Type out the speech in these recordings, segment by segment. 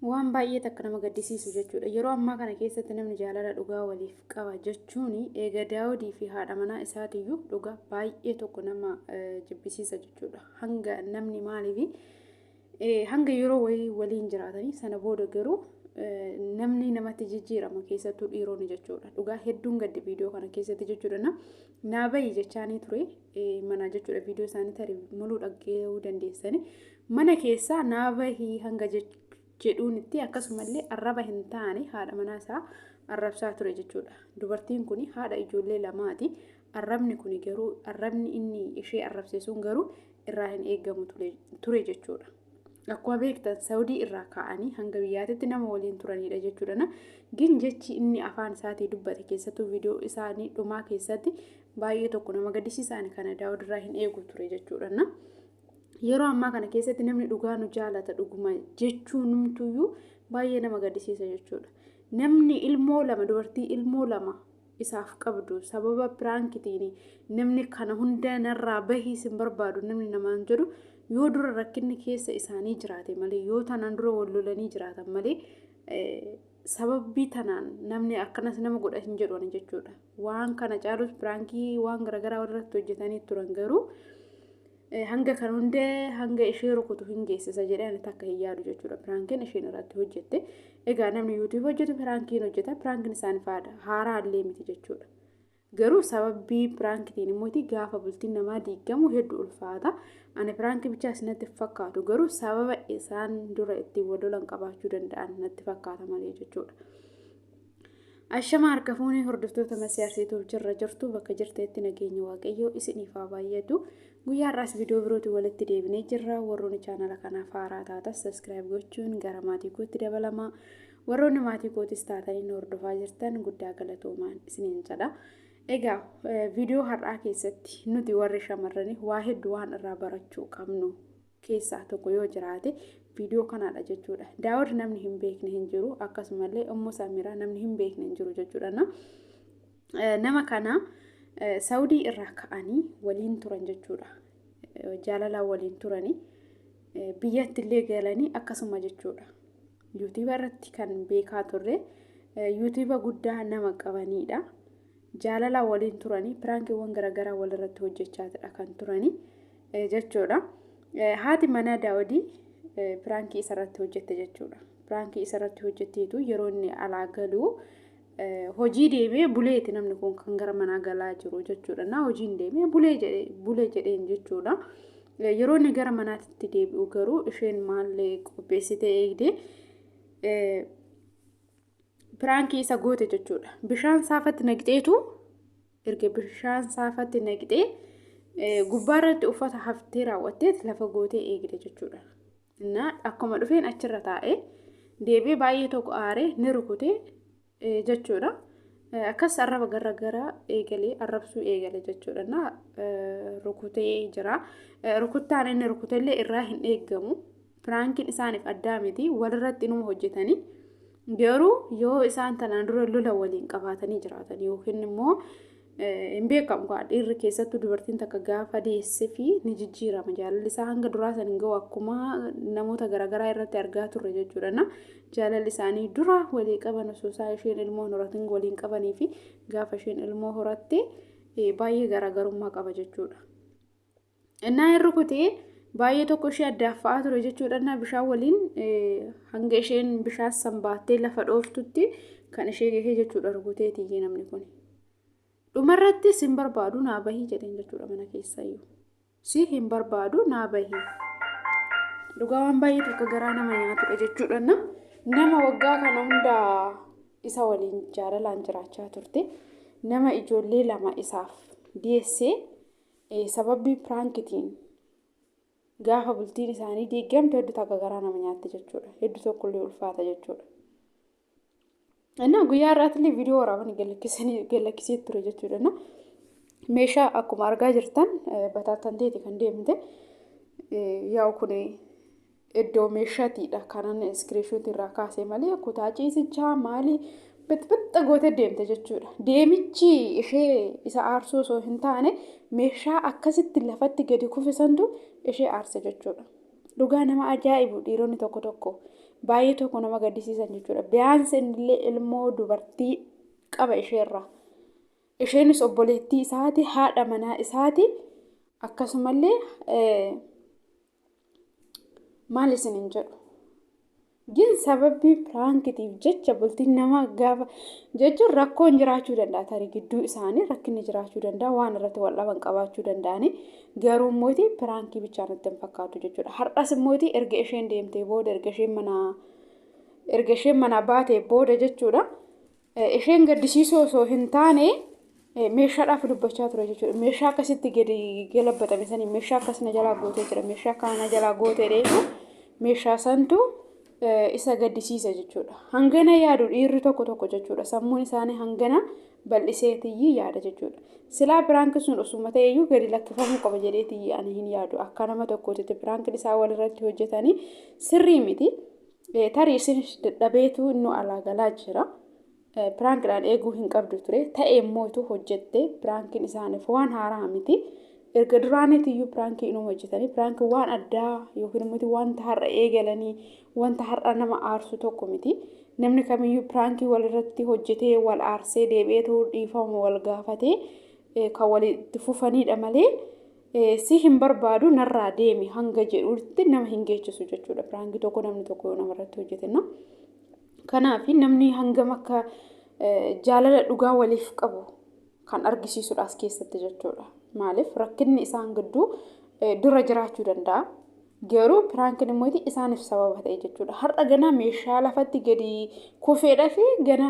Waan baay'ee takka nama gaddisiisu jechuudha. Yeroo ammaa kana keessatti namni jaalala dhugaa waliif qaba jechuun eega Daawudii fi haadha manaa isaatiyyuu dhugaa baay'ee tokko nama jibbisiisa jechuudha. Hanga namni maaliif hanga yeroo wayii waliin jiraatanii sana booda garuu namni namatti jijjiirama keessattuu dhiironni jechuudha. Dhugaa hedduun gaddi viidiyoo kana keessatti jechuudha. Naa bahi jechaanii ture mana jechuudha viidiyoo isaanii tarii muluu dhaggeessuu dandeessani. Mana keessaa naa bahii hanga jedhuunitti akkasumallee arraba hin taane haadha manaa isaa arrabsaa ture jechuudha. Dubartiin kun haadha ijoollee lamaati. Arrabni kun garuu arrabni inni ishee arrabse sun garuu irraa hin eegamu ture jechuudha. Akkuma beektan Saawudii irraa ka'anii hanga biyyaatitti nama waliin turanidha jechuudha. Gin jechi inni afaan isaatii dubbate keessattuu viidiyoo isaanii dhumaa keessatti baay'ee tokko nama gaddisiisaan kana Daawud irraa hin eegu ture jechuudha. Yeroo ammaa kana keessatti namni dhugaa nu jaalata dhuguma jechuun numtuyyuu baay'ee nama gaddisiisa jechuudha. Namni ilmoo lama dubartii ilmoo lama isaaf qabdu sababa piraankitiin namni kana hunda narraa bahii sin barbaadu namni namaan jedhu yoo dura rakkinni keessa isaanii jiraate malee yoo tanaan dura wal lolanii jiraatan malee sababbii tanaan namni akkanas nama godha hin jedhu jechuudha. Waan kana caalus piraankii waan garaagaraa irratti hojjetanii turan garuu hanga kan hundee hanga ishee rukutu hin geessisa jedhee ani takka hin yaadu jechuudha. Piraankiin isheen irratti hojjette. Egaa namni YouTube hojjetu piraankiin hojjeta. Piraankiin isaanii faada haaraa illee miti jechuudha. Garuu sababii piraankitiin immoo gaafa bultiin namaa diigamu hedduu ulfaata. Ani piraankii bichaas natti fakkaatu garuu sababa isaan dura ittiin wal lolan qabaachuu danda'an natti fakkaata malee jechuudha. Ashama harka fuunee hordoftoota Masii Arsiituuf jirra jirtu bakka jirteetti nageenya Waaqayyoo isiniif haa baay'atu. Guyyaa har'aas viidiyoo birootiin walitti deebinee jirra. Warroonni chaanala kanaaf haaraa taatan subscribe gochuun gara maatii kootti dabalamaa. Warroonni maatii kootis taatanii nu hordofaa jirtan guddaa galatoomaan isiniin jedha. Egaa viidiyoo har'aa keessatti nuti warri shamarranii waa hedduu waan irraa barachuu qabnu keessaa tokko yoo jiraate viidiyoo kanaadha jechuudha. Daawud namni hin beekne hin jiru akkasumallee Ummu Samiraa namni hin beekne hin jiru jechuudha. Nama kana Saawudii irraa ka'anii waliin turan jechuudha. Jaalalaan waliin turanii biyyatti illee galanii akkasuma jechuudha. Yuutuuba irratti kan beekaa turre yuutuuba guddaa nama qabanidha. Jaalalaan waliin turanii piraankiiwwan garaagaraa walirratti hojjechaatidha kan turanii jechuudha. Haati manaa Daawudii piraankii isarratti hojjette jechuudha. Piraankii isarratti hojjetteetu yeroo inni alaa galu hojii deemee buleeti namni kun kan gara manaa galaa jiru jechuudha. Na hojiin deemee bulee jedheen jechuudha. Yeroo inni gara manaatti deebi'u garuu isheen maallee qopheessitee eegdee piraankii isa goote jechuudha. Bishaan saafatti naqxeetu erga bishaan saafatti naqxee gubbaarratti uffata haftee raawwatteet lafa gootee eegde jechuudha. Innaa akkuma dhufeen achirra taa'ee deebi'ee baay'ee tokko aaree ni rukutee jechuudha. Akkas arraba garaagaraa eegalee arrabsuu eegale jechuudha. Innaa rukutee jira. Rukuttaan inni rukutellee irraa hin eegamu. Piraankiin isaaniif addaa miti walirratti inuma hojjetanii. Garuu yoo isaan tanaan dura lola waliin qabaatanii jiraatan yookiin immoo hin beekamu kaa dhiirri keessattuu dubartiin takka gaafa deessee fi ni jijjiirama jaalalli isaa hanga duraa san hin gahu akkuma namoota garaagaraa irratti argaa turre jechuudha. Jaalalli isaanii dura walii qaban osoo isaa isheen ilmoo hin horatin waliin qabanii fi gaafa isheen ilmoo horatte baay'ee garaagarummaa qaba jechuudha. Innaa hin rukutee baay'ee tokko ishee addaaffa'aa ture jechuudha. Innaa bishaan waliin hanga isheen bishaan san baattee lafa dhooftutti kan ishee gahee jechuudha rukutee tiyyee namni kun. Dhumarratti sin barbaadu naa bahii jedheen jechuudha mana keessaayyuu. Si hin barbaadu naa bahii. Dhugaa waan baay'ee tokko garaa nama nyaatudha jechuudha. Nama waggaa kana hundaa isa waliin jaalalaan jiraachaa turte nama ijoollee lama isaaf deessee sababii piraankitiin gaafa bultiin isaanii diigamtu hedduu takka garaa nama nyaatti jechuudha. Hedduu tokkollee ulfaata jechuudha. Innaa guyyaa har'aatti viidiyoo waraaban galakkisee ture jechuudha. Meeshaa akkuma argaa jirtan bataattanteeti kan deemte. Yaa'u kun iddoo meeshaatiidha kanan iskiriishuutii irraa kaasee malee kutaa ciisichaa maali bixbixxa gootee deemte jechuudha. Deemichi ishee isa aarsuu osoo hin taane meeshaa akkasitti lafatti gadi kufisantu ishee aarse jechuudha. Dhugaa nama ajaa'ibu dhiironni tokko tokko Baay'ee tokko nama gaddisiisan jechuudha. Biyaansi innillee ilmoo dubartii qaba isheerraa. Isheenis obboleettii isaati, haadha manaa isaati. Akkasumallee maal isiniin jedhu. Gin sababii piraankitiif jecha bultiin nama gaafa jechuun rakkoon jiraachuu danda'a, tarii gidduu isaanii rakkinni jiraachuu danda'a, waan irratti wal dhaban qabaachuu danda'ani. Garuu immooti piraankii bichaan itti hin fakkaatu jechuudha. Har'as immooti erga isheen deemtee booda, erga isheen manaa baatee booda jechuudha. Isheen gaddisiisuu osoo hin taane meeshaadhaaf dubbachaa ture jechuudha. Meeshaa akkasitti gadi galabbatame sanii meeshaa akkas na jalaa gootee jira, meeshaa akkana na jalaa gootee dheetu meeshaa santu isa gaddisiisa jechuudha. Hangana yaadu dhiirri tokko tokko jechuudha. Sammuun isaanii hangana bal'iseetiyyii yaada jechuudha. Silaa piraanki sun osuma ta'eyyuu gadi lakkifamuu qaba jedheetiyyii ani hin yaadu. Akka nama tokkootitti piraankiin isaa walirratti hojjetanii sirrii miti. Tarii isin dadhabeetu inni alaa galaa jira. Piraankiidhaan eeguu hin qabdu ture. Ta'e immoo hojjette, piraankiin isaaniif waan haaraa miti. Erga duraaniitiyyuu piraankii inuma hojjetanii, piraankii waan addaa yookiin immoo wanta har'a eegalanii, wanta har'a nama aarsu tokko miti. Namni kamiyyuu piraankii walirratti hojjetee wal aarsee deebi'eetu dhiifama wal gaafatee kan walitti fufanidha malee si hin barbaadu, narraa deemi hanga jedhutti nama hin geessisu jechuudha. Piraankii tokko namni tokko yoo namarratti hojjete. Kanaaf namni hangam akka jaalala dhugaa waliif qabu kan argisiisudha as keessatti jechuudha. Maaliif, rakkinni isaan gidduu dura jiraachuu danda'a. Garuu piraankiin immoo isaaniif sababa ta'e jechuudha. Har'a ganaa meeshaa lafatti gadi kufeedhaa fi gana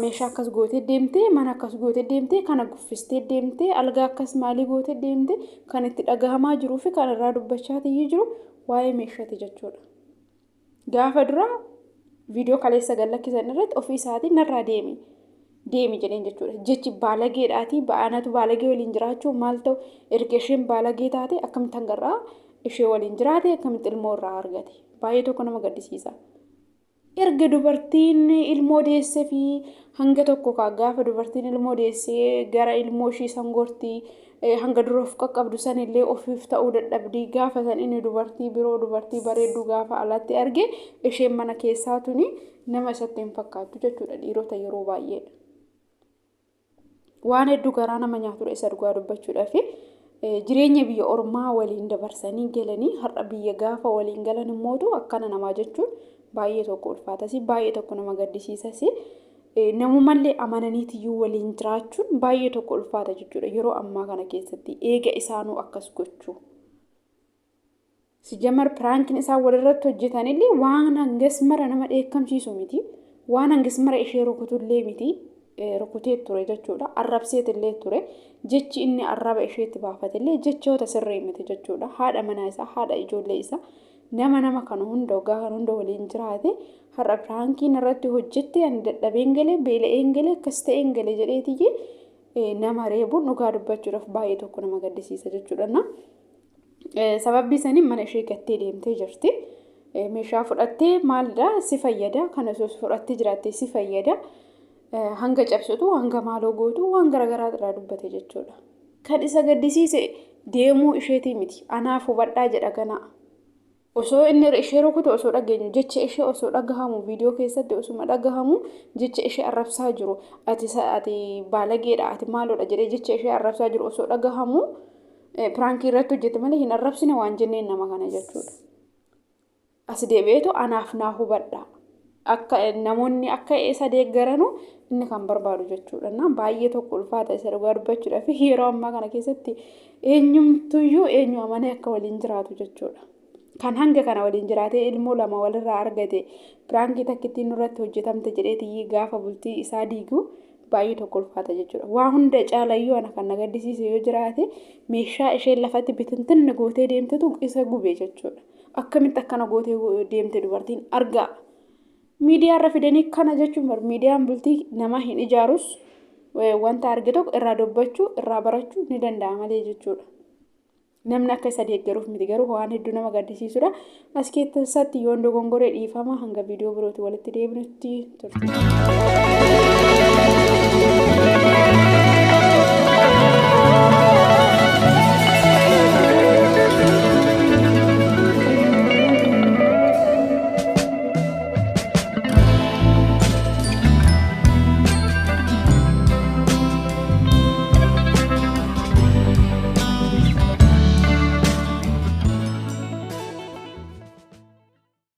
meeshaa akkas gootee deemtee, mana akkas gootee deemtee, kana guffistee deemtee, algaa akkas maalii gootee deemtee, kan itti dhagahamaa jiruu fi kan irraa dubbachaa jiru waa'ee meeshaati jechuudha. Gaafa dura viidiyoo kaleessa gad lakkisan irratti ofii isaatiin narraa deemi deemi jedheen jechuudha. Jechi baalageedhaati, ba'aanatu baalagee waliin jiraachuu maal ta'u, erga isheen baalagee taate akkamitti hangarraa ishee waliin jiraate, akkamitti ilmoo irraa argate? Baay'ee tokko nama gaddisiisa. Erga dubartiin ilmoo deessee fi hanga tokko gaafa dubartiin ilmoo deessee gara ilmoo ishii sangortii hanga dura of qaqqabdu sanillee ofiif ta'uu dadhabdii, gaafa san inni dubartii biroo, dubartii bareedduu gaafa alatti arge, isheen mana keessaa tuni nama isatti hin fakkaattu jechuudha dhiirota yeroo baay'ee. Waan hedduu garaa nama nyaatudha isa dhugaa dubbachuudhaaf. Jireenya biyya ormaa waliin dabarsanii galanii har'a biyya gaafa waliin galan immootu akkana namaa jechuun baay'ee tokko ulfaatas, baay'ee tokko nama gaddisiisas. Namumallee amananiitiyyuu waliin jiraachuun baay'ee tokko ulfaata jechuudha yeroo ammaa kana keessatti eega isaanuu akkas gochuu. Sijamar piraankiin isaan walirratti hojjetanillee waan hangas mara nama dheekkamsiisu miti. Waan hangas mara ishee rukutullee miti. Rukutee ture jechuudha. Arrabseetillee ture. Jechi inni arraba isheetti baafatillee jechoota sirrii miti jechuudha. Haadha manaa isaa, haadha ijoollee isaa, nama kana hunda waggaa kana hunda waliin jiraate, har'a piraankiin irratti hojjette, ani dadhabeen galee, beela'een galee, akkas ta'een galee jedheetiyyi nama reebuun dhugaa dubbachuudhaaf baay'ee tokko nama gaddisiisa jechuudha. Sababbii saniin mana ishee gattee deemtee jirti. Meeshaa fudhattee maalidha si fayyada, kana osoo fudhattee jiraattee si fayyada. Hanga cabsitu, hanga maaloo gootu, waan garaagaraa irraa dubbate jechuudha. Kan isa gaddisiise deemuu isheetii miti. Anaaf hubadhaa jedha ganaa. Osoo inni ishee rukutu osoo dhageenyu, jecha ishee osoo dhagahamu, viidiyoo keessatti osuma dhagahamu jecha ishee arrabsaa jiru, ati ati baalageedha, ati maaloodha jedhee jecha ishee arrabsaa jiru osoo dhagahamu, piraankii irratti hojjete malee hin arrabsine waan jenneen nama kana jechuudha. As deebi'eetu anaaf naa hubadhaa. Akka namoonni akka isa deeggaranu inni kan barbaadu jechuudha. Baay'ee tokko ulfaata isa dhugaa dubbachuudhaaf yeroo ammaa kana keessatti eenyumtuyyuu eenyu amanee akka waliin jiraatu jechuudha. Kan hanga kana waliin jiraatee ilmoo lama walirraa argate, piraankii takkittiin nurratti hojjetamte jedheetii gaafa bultii isaa diigu baay'ee tokko ulfaata jechuudha. Waa hunda caalayyuu ana kan na gaddisiise yoo jiraate, meeshaa isheen lafatti bitintinni gootee deemtetu isa gube jechuudha. Akkamitti akkana gootee deemte dubartiin argaa? Miidiyaa irra fidanii kana jechuun bar miidiyaan bultii nama hin ijaarus, wanta arge tokko irraa dubbachuu, irraa barachuu ni danda'a malee jechuudha. Namni akka isa deeggaruuf miti, garuu waan hedduu nama gaddisiisudha. As keessatti yoon dogongoree dhiifama, hanga viidiyoo birootti walitti deebinutti turte.